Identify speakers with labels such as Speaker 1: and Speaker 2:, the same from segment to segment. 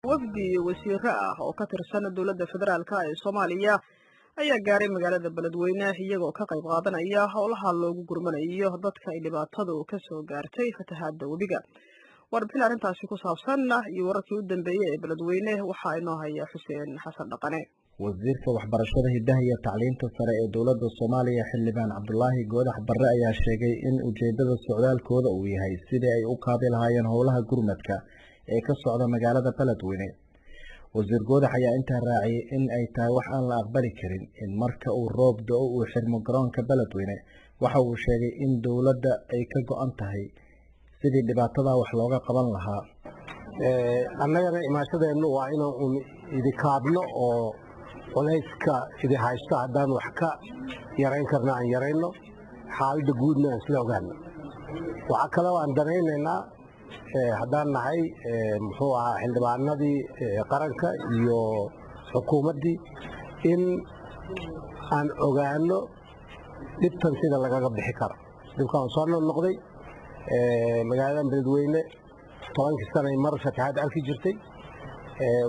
Speaker 1: Wafdi wasiiro ah oo ka tirsan dowladda federaalka ee Soomaaliya ayaa gaaray magaalada Beledweyne, iyagoo ka qayb qaadanaya howlaha loogu gurmanayo dadka ay dhibaatadu ka soo gaartay fatahaadda webiga. Warbixin arrintaasi ku saabsan iyo wararkii u dambeeyey ee Beledweyne waxaa inoo haya Xuseen Xasan Dhaqane.
Speaker 2: Wasiirka Waxbarashada, Hidaha iyo Tacliinta Sare ee dowladda Soomaaliya, Xildhibaan Cabdulaahi Goodax Barre, ayaa sheegay in ujeedada socdaalkooda uu yahay sidii ay u qaabi lahaayeen howlaha gurmadka ee ka socda magaalada Beledweyne. Wasiir Goodax ayaa intaa raaciyay in ay tahay wax aan la aqbali karin in marka uu roob da'o uu xirmo garoonka Beledweyne. Waxa uu sheegay in dowladda ay ka go'an tahay sidii dhibaatada wax looga qaban lahaa.
Speaker 3: Annagana imaashadeennu waa inaan un idikaabno oo culayska idi haysto haddaan wax ka yarayn karno aan yarayno, xaaladda guudna aan isla ogaano. Waxaa kaloo aan danaynaynaa, haddaan nahay muxuu ahaa xildhibaanadii qaranka iyo xukuumaddii, in aan ogaano dhibtan sida lagaga bixi karo. Dhibkaan soo noqnoqday magaaladan Beledweyne 10kii sanay mar fatahaad arki jirtay.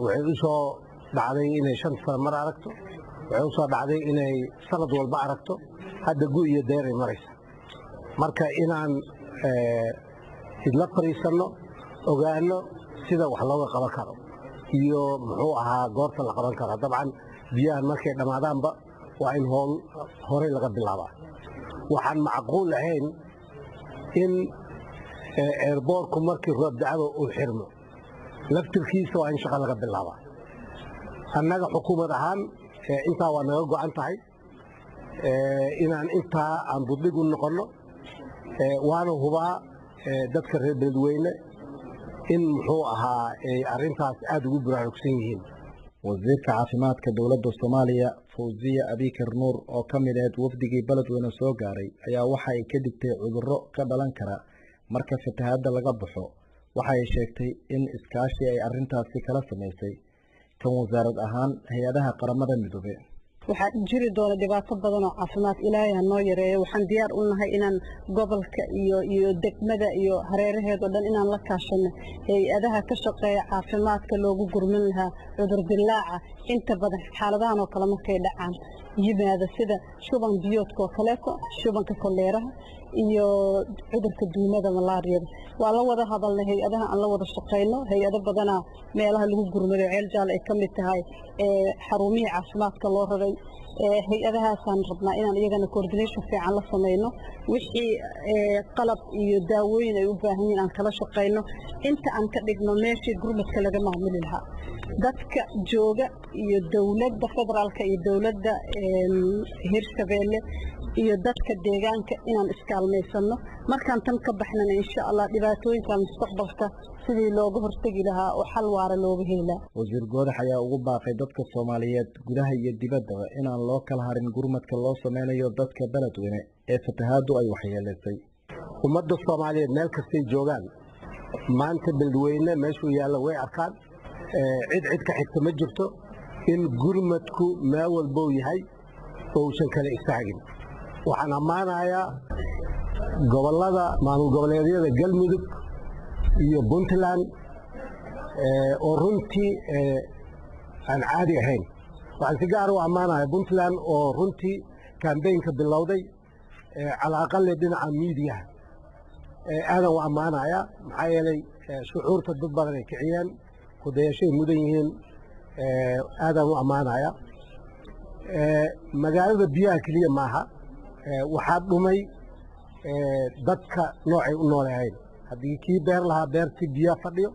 Speaker 3: Waxay u soo dhacday inay 5 sano mar aragto, waxay u soo dhacday inay sanad walba aragto, hadda gu iyo deeray maraysa. Marka inaan idla fariisanno, ogaano sida wax looga qaban karo iyo muxuu ahaa goorta la qaban karo. Dabcan biyahan markay dhammaadaanba waa in howl horey laga bilaabaa. Waxaan macquul ahayn in airboortku markii roob dacaba uu xirmo laftirkiisa, waa in shaqa laga bilaabaa. Annaga xukuumad ahaan intaa waa naga go'an tahay inaan intaa aan budhig u noqonno, waana hubaa dadka reer Beledweyne in muxuu ahaa ay arrintaas aada ugu baraarugsan yihiin.
Speaker 2: Wasiirka Caafimaadka dowladda Soomaaliya, Fawziya Abikar Nuur, oo ka mid ahayd wafdigii Beledweyne soo gaaray, ayaa waxa ay ka digtay cudurro ka dhalan kara marka fatahaadda laga baxo. Waxa ay sheegtay in iskaashi ay arrintaasi kala samaysay kan wasaarad ahaan hay-adaha Qaramada Midoobe.
Speaker 4: Waxaa jiri doona dhibaato badan oo caafimaad, Ilaahay ha noo yareeyo. Waxaan diyaar u nahay inaan gobolka iyo degmada iyo hareeraheeda o dhan inaan la kaashano hay-adaha ka shaqeeya caafimaadka loogu gurman lahaa cudur dilaaca inta badan xaaladahan oo kale markay dhacaan yimaada, sida shuban biyoodka oo kaleeto, shubanka koleeraha iyo cudurka duumada malaariyada. Waa la wada hadalnay hay-adaha aan la wada shaqayno. Hay-ado badanaa meelaha lagu gurmado, Ceel Jaal ay ka mid tahay, xarumihii caafimaadka loo raray. Hay-adahaasaan rabnaa inaan iyagana coordination fiican la samayno, wixii qalab iyo daawooyin ay u baahan yihiin aan kala shaqayno, inta aan ka dhigno meeshii gurmadka laga maamuli lahaa, dadka jooga iyo dowladda federaalka iyo dowladda Hirshabeelle iyo dadka deegaanka inaan iskaalmaysano. Markaan tan ka baxnana, insha Allah, dhibaatooyinka mustaqbalka sidii looga hortegi lahaa oo xal waara looga heli lahaa.
Speaker 2: Wasiir Goodax ayaa ugu baaqay dadka Soomaaliyeed gudaha iyo dibaddaba inaan loo kala harin gurmadka loo sameynayo dadka Beledweyne ee fatahaaddu ay waxyeelaysay.
Speaker 3: Ummadda Soomaaliyeed meel kastay joogaan maanta Beledweyne meeshuu yaalla way arkaan, cid cid ka xigta ma jirto, in gurmadku meel walbou yahay ousan kala istaagin. Waxaan ammaanayaa gobollada maamul goboleedyada Galmudug iyo Puntland oo runtii aan caadi ahayn. Waxaan si gaar u ammaanayaa Puntland oo runtii kambeynka bilowday cala aqali dhinaca miidiyaha. Aadan u ammaanayaa, maxaa yeelay shucuurta dad badan ay kiciyeen, kudayashay mudan yihiin. Aadaan u ammaanaya. Magaalada biyaha keliya maaha, waxaa dhumay dadka noocay u noolahayn. Haddii kii beer lahaa beertii biyaha fadhiyo.